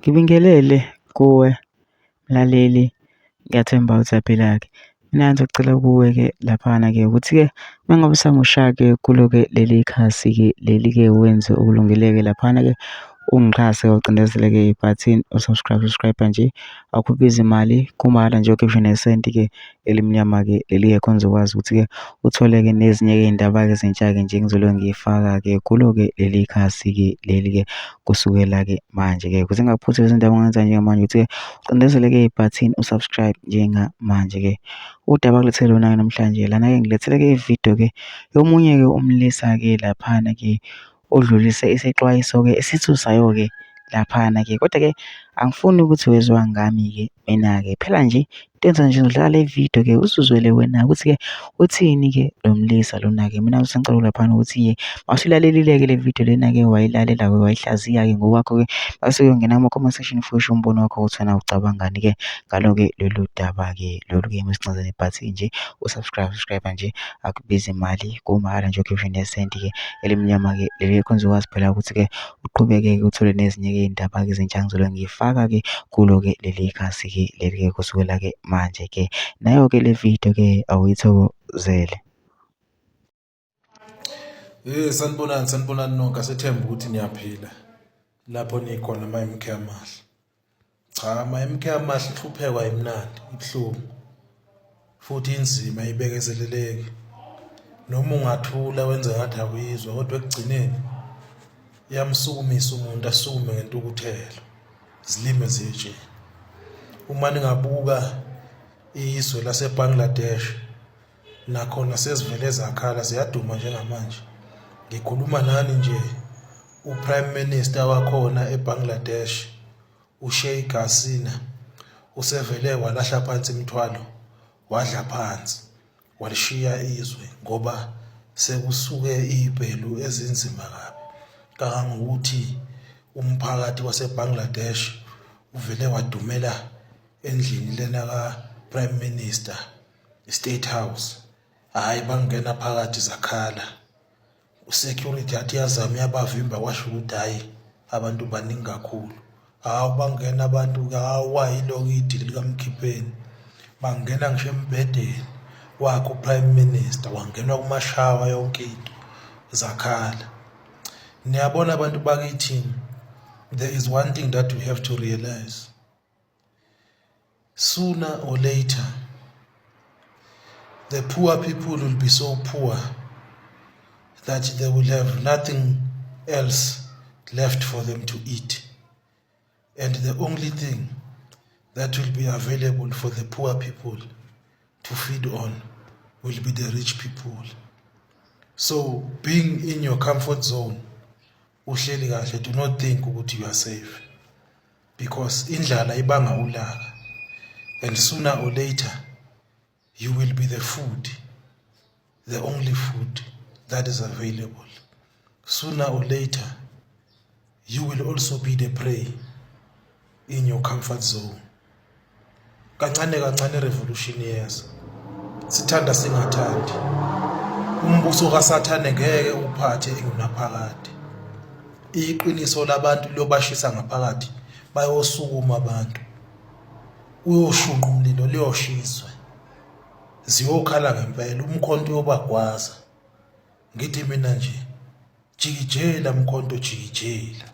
Ngibingelele kuwe mlaleli, ngiyathemba ukuthi uyaphila-ke. Mina ngizocela kuwe-ke laphana-ke ukuthi-ke uma ngabe usamusha-ke kulo-ke leli khasi-ke leli-ke wenze okulungile-ke laphana-ke ungixhase ucindezele-ke ibhathini u-subscribe, subscribe nje akubizi imali kumahhala nje ukhishwe nesenti-ke elimnyama-ke leli-ke khona uzokwazi ukuthi-ke uthole-ke nezinye-ke iy'ndaba-ke ezintsha-ke nje engizobe ngiy'faka-ke kulo-ke leli khasi-ke leli-ke kusukela-ke manje-ke. Ukuze ungaphuthi izindaba ongenza njengamanje ukuthi-ke ucindezele-ke ibhathini u-subscribe njengamanje-ke. Udaba ngilethele lona-ke namhlanje lana-ke ngilethele-ke ividiyo-ke yomunye-ke umlisa-ke laphana-ke odlulise isexwayiso-ke esithusayo-ke laphana-ke. Kodwa-ke angifuni ukuthi wezwa ngami-ke mina-ke phela nje into enza nje ngidlala le video-ke uzuzwele wena ukuthi-ke uthini-ke lo mlisa lona-ke. Mina ngisacela laphana ukuthi-ke mawusulalelile-ke le video lena-ke wayilalela-ke wayihlaziya-ke ngokwakho-ke base uyongena kuma-comment section ufike usho umbono wakho ukuthi wena ucabangani-ke ngalo-ke lolu daba-ke lolu-ke masincazele ibhathini nje u-subscribe subscribe nje akubizi imali kumahhala nje ukhishwe nesenti-ke elimnyama-ke leli khona uzokwazi phela ukuthi-ke uqhubeke-ke uthole nezinye-ke iy'ndaba-ke ezintsha ngizobe ngiyifaka-ke kulo-ke leli khasi-ke leli-ke kusukela-ke manje-ke. Nayo-ke le video-ke awuyithokozele. Hey sanibonani sanibonani nonke asethemba ukuthi niyaphila lapho nikhona ma-MK amahle. Cha ma-MK amahle inhlupheko ayimnandi ibuhlungu futhi inzima ibekezeleleki. Noma ungathula wenze ngathi awuyizwa kodwa ekugcineni iyamsukumisa umuntu asukume ngentukuthelo zilime ziyetsheni. Uma ningabuka izwe laseBangladesh nakhona sezivele zakhala ziyaduma njengamanje ngikhuluma nani nje uPrime Minister wakhona eBangladesh uSheikh Hasina usevele walahla phansi imithwalo wadla phansi walishiya izwe ngoba sekusuke izibhelu ezinzima kabi kangangokuthi umphakathi waseBangladesh uvele wadumela endlini lena ka-Prime Minister i-State House hhayi bangena phakathi zakhala usecurity athi yazama yabavimba kwasho ukuthi hhayi abantu baningi kakhulu hawu bangena abantu hawu kwayiloko idili likamkhipheni bangena ngisho embhedeni wakhe uprime minister wangenwa kumashawa yonke into zakhala niyabona abantu bakithi there is one thing that we have to realize Sooner or later, the poor people will be so poor that they will have nothing else left for them to eat. And the only thing that will be available for the poor people to feed on will be the rich people. So being in your comfort zone, uhleli kahle, do not think ukuthi you are safe. Because indlala ibanga ulaka. And sooner or later, you will be the food, the only food that is available. Sooner or later, you will also be the prey in your comfort zone. Kancane kancane revolution iyeza. Sithanda singathandi. Umbuso kaSathane ngeke uphathe ingunaphakade. Iqiniso labantu liyobashisa ngaphakathi bayosukuma abantu. Uyoshunqa umlilo liyoshiswe. Ziyokhala ngempela umkhonto uyobagwaza. Ngithi mina nje jikijela mkhonto jikijela.